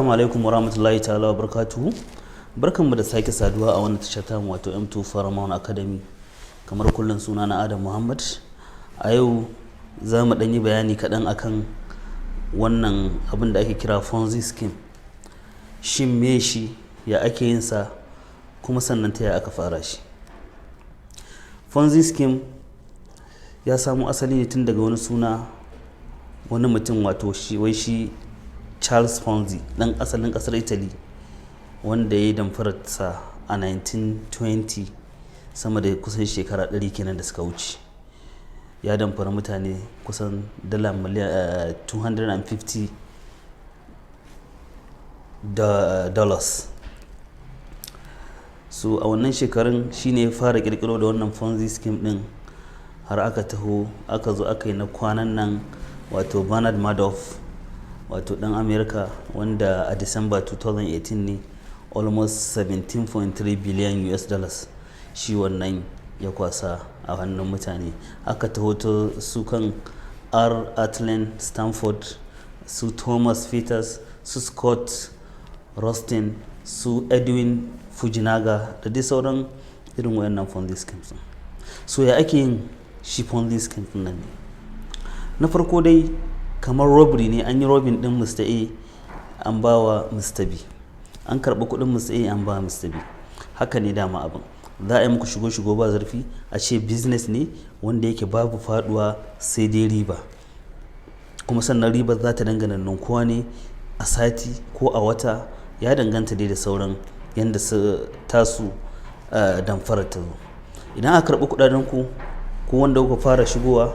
Assalamu alaikum warahmatullahi ta'ala wa barakatuhu. Barkanmu da sake saduwa a wannan tasha tamu, wato M2 Paramount Academy. Kamar kullum, suna na Adam Muhammad. A yau za mu ɗan yi bayani kaɗan akan wannan abin da ake kira Ponzi scheme. Shin me shi, ya ake yin sa, kuma sannan ta ya aka fara shi? Ponzi scheme ya samo asali ne tun daga wani suna wani mutum, wato shi wai shi Charles Ponzi, ɗan asalin ƙasar Italy, wanda ya yi damfararsa a 1920, sama da kusan shekara 100 kenan da suka wuce. Ya damfara mutane kusan dala miliyan 250 da dollars. So a wannan shekarun shine ya fara kirkiro da wannan Ponzi scheme din, har aka taho aka zo aka yi na kwanan nan, wato Bernard Madoff, wato dan America, wanda a December 2018 ne almost 17.3 billion US dollars shi wannan ya kwasa a hannun mutane. Aka taho ta su kan R. Adlai Stanford, su Thomas Peters, su Scott Rothstein, su Edwin Fujinaga da dai sauran irin wayannan Ponzi schemes. So ya ake yin shi Ponzi scheme nan ne? Na farko dai, kamar robbery ne, an yi robbing din Mr. A, an ba wa Mr. B, an karɓi kuɗin Mr. A, an ba Mr. B. Haka ne dama abin. Za a yi muku shigo shigo ba zurfi, a ce business ne wanda yake babu faduwa sai dai riba, kuma sannan ribar za ta dangana ninkuwa ne a sati ko a wata, ya danganta dai da sauran yadda su tasu damfarar ta zo. Idan aka karɓi kuɗaɗen ku ko wanda kuka fara shigowa,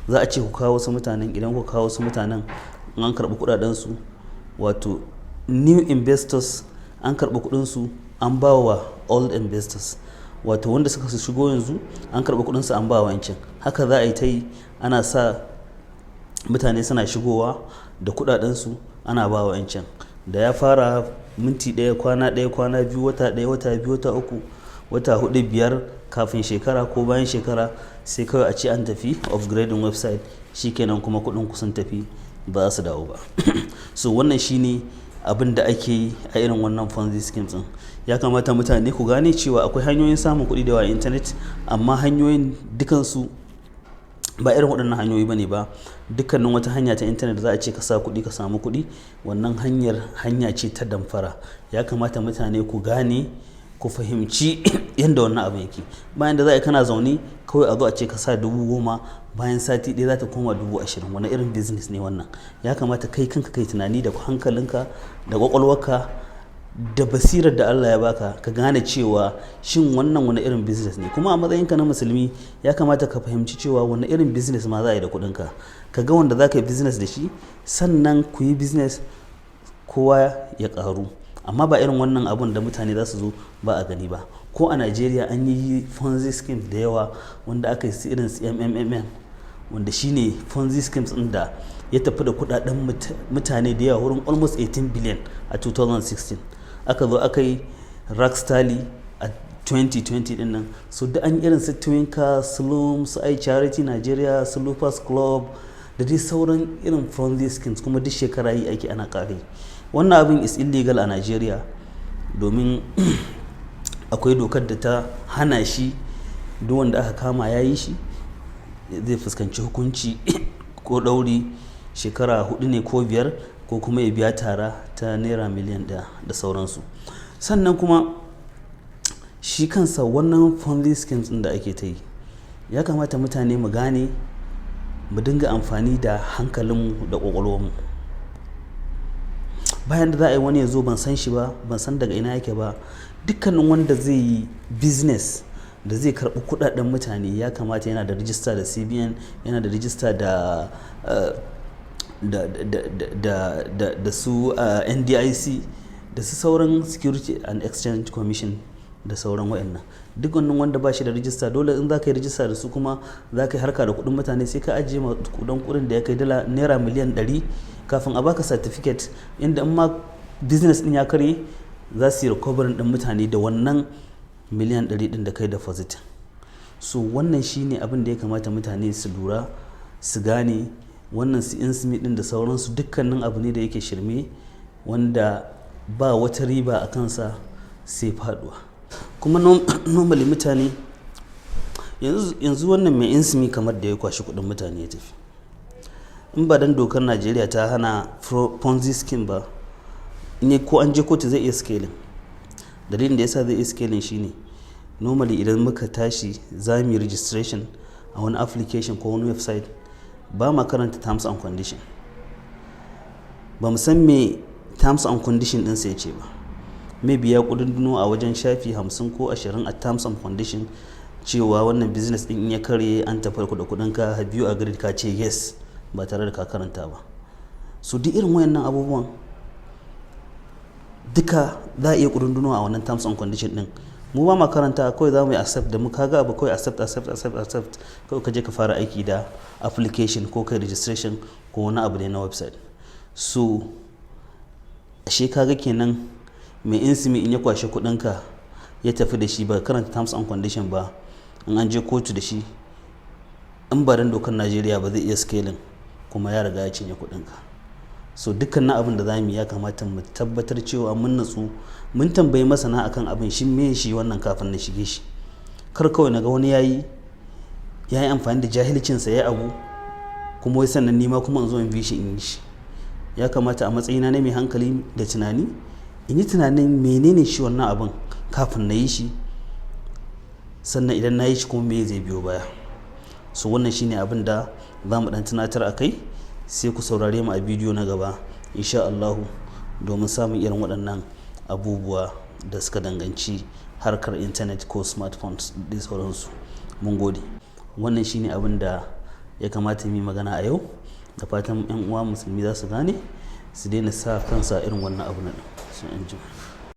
za a ce ku kawo wasu mutanen. Idan ku kawo wasu mutanen, in an karɓi kuɗaɗen su, wato new investors, an karɓi kuɗin su an ba wa old investors, wato wanda suka su shigo yanzu, an karɓi kuɗin su an ba wa wancan. Haka za a yi ta yi, ana sa mutane suna shigowa da kuɗaɗen su, ana ba wa wancan. Da ya fara minti ɗaya, kwana ɗaya, kwana 2, wata ɗaya, wata 2, wata 3, wata 4, 5, kafin shekara ko bayan shekara, sai kawai a ce an tafi upgrading website, shikenan kuma kuɗin ku sun tafi, ba za su dawo ba. So wannan shine abin da ake yi a irin wannan Ponzi schemes din. Ya kamata mutane ku gane cewa akwai hanyoyin samun kuɗi da yawa a internet, amma hanyoyin dukansu ba irin waɗannan hanyoyi bane ba. Dukkanin wata hanya ta intanet za a ce ka sa kuɗi ka samu kuɗi, wannan hanyar hanya ce ta damfara. Ya kamata mutane ku gane, ku fahimci yadda wannan abin yake. Bayan da za a yi kana zaune kawai a zo a ce ka sa 10,000, bayan sati ɗaya za ta koma 20,000, wani irin business ne wannan? Ya kamata kai kanka kai tunani da hankalinka da kwakwalwarka da basirar da Allah ya baka, ka gane cewa shin wannan wani irin business ne. Kuma a matsayinka na Musulmi, ya kamata ka fahimci cewa wani irin business ma za a yi da kuɗinka. Ka ga wanda za ka yi business da shi, sannan ku yi business, kowa ya ƙaru, amma ba irin wannan abun da mutane za su zo ba a gani ba. Ko a Najeriya an yi Ponzi scheme da yawa, wanda aka yi su irin su MMMM, wanda shine Ponzi schemes ɗin da ya tafi da kudaden mutane da yawa, wurin almost 18 billion a 2016. Aka zo aka yi Racksterli a 2020 din nan. So da an irin su Twinka, Slum, su iCharity Nigeria, su Lupus Club da dai sauran irin Ponzi schemes. Kuma duk shekara yi ake ana kare. Wannan abin is illegal a Nigeria, domin akwai dokar da ta hana shi. Duk wanda aka kama ya yi shi zai fuskanci hukunci, ko ɗauri shekara 4 ne ko 5, ko kuma ya biya tara ta naira miliyan 1 da sauransu. Sannan kuma shi kansa wannan Ponzi schemes ɗin da ake ta yi, ya kamata mutane mu gane, mu dinga amfani da hankalinmu da ƙwaƙwalwarmu. Bayan da za a yi wani ya zo, ban san shi ba, ban san daga ina yake ba, dukkanin wanda zai yi business da zai karɓi kuɗaɗen mutane, ya kamata yana da rijista da CBN, yana da rijista da su NDIC da su sauran Security and Exchange Commission da sauran waɗannan. Duk wannan wanda ba shi da rijista, dole in za ka yi rijista da su, kuma za ka yi harka da kuɗin mutane, sai ka ajiye ma kuɗin kuɗin da ya kai dala naira miliyan 100 kafin a baka certificate, inda in ma business ɗin ya karye, za su yi recovering ɗin mutane da wannan miliyan 100 ɗin da kai deposit. So wannan shine abin da ya kamata mutane su lura, su gane. Wannan su insmi ɗin da sauransu, dukkanin abu ne da yake shirme. Wanda ba wata riba a kansa sai faduwa. Kuma normally mutane yanzu wannan mai insimi kamar da ya kwashi kuɗin mutane ya tafi. In ba dan dokar Najeriya ta hana Ponzi scheme ba, ne ko an je kotu zai iya scaling. Dalilin da yasa zai iya scaling shine, normally idan muka tashi za mu yi registration a wani application ko wani website, ba ma karanta terms and condition. Ba mu san me terms and condition ɗin sai ce ba. Maybe ya kudundunu a wajen shafi 50 ko 20 a terms and condition cewa wannan business ɗin in ya karye, an tafi da kuɗinka. Have you agreed? Ka ce yes, ba tare da ka karanta ba. So duk irin wayannan abubuwan duka za a iya kudundunu a wannan terms and condition ɗin. Mu ba ma karanta, kawai za mu yi accept. Da mu kaga abu, kawai accept, accept, accept, accept, kawai ka je ka fara aiki da application ko kai registration ko wani abu ne na website. So ashe kaga kenan mai insimi in ya kwashe kudinka ya tafi da shi, ba karanta terms and condition ba, in an je kotu da shi, in ba dan dokar Najeriya ba, zai iya scaling, kuma ya riga ya cinye kudinka. So dukkanin abin da za mu yi, ya kamata mu tabbatar cewa mun natsu, mun tambayi masana akan abin, shi me shi wannan, kafin na shige shi. Kar kawai na ga wani yayi amfani da jahilcinsa ya abu, kuma wai sannan nima kuma in zo in bi shi in yi shi. Ya kamata a matsayina na mai hankali da tunani in yi tunanin menene shi wannan abin kafin na yi shi, sannan idan na yi shi kuma me zai biyo baya. So wannan shine abin da za mu dan tunatar a kai. Sai ku saurare mu a bidiyo na gaba insha Allahu, domin samun irin waɗannan abubuwa da suka danganci harkar intanet ko smartphones da sauransu. Mun gode. Wannan shine abin da ya kamata mu yi magana a yau, da fatan 'yan uwa musulmi za su gane su daina sa kansa irin wannan abu na ɗin. Sai anjima.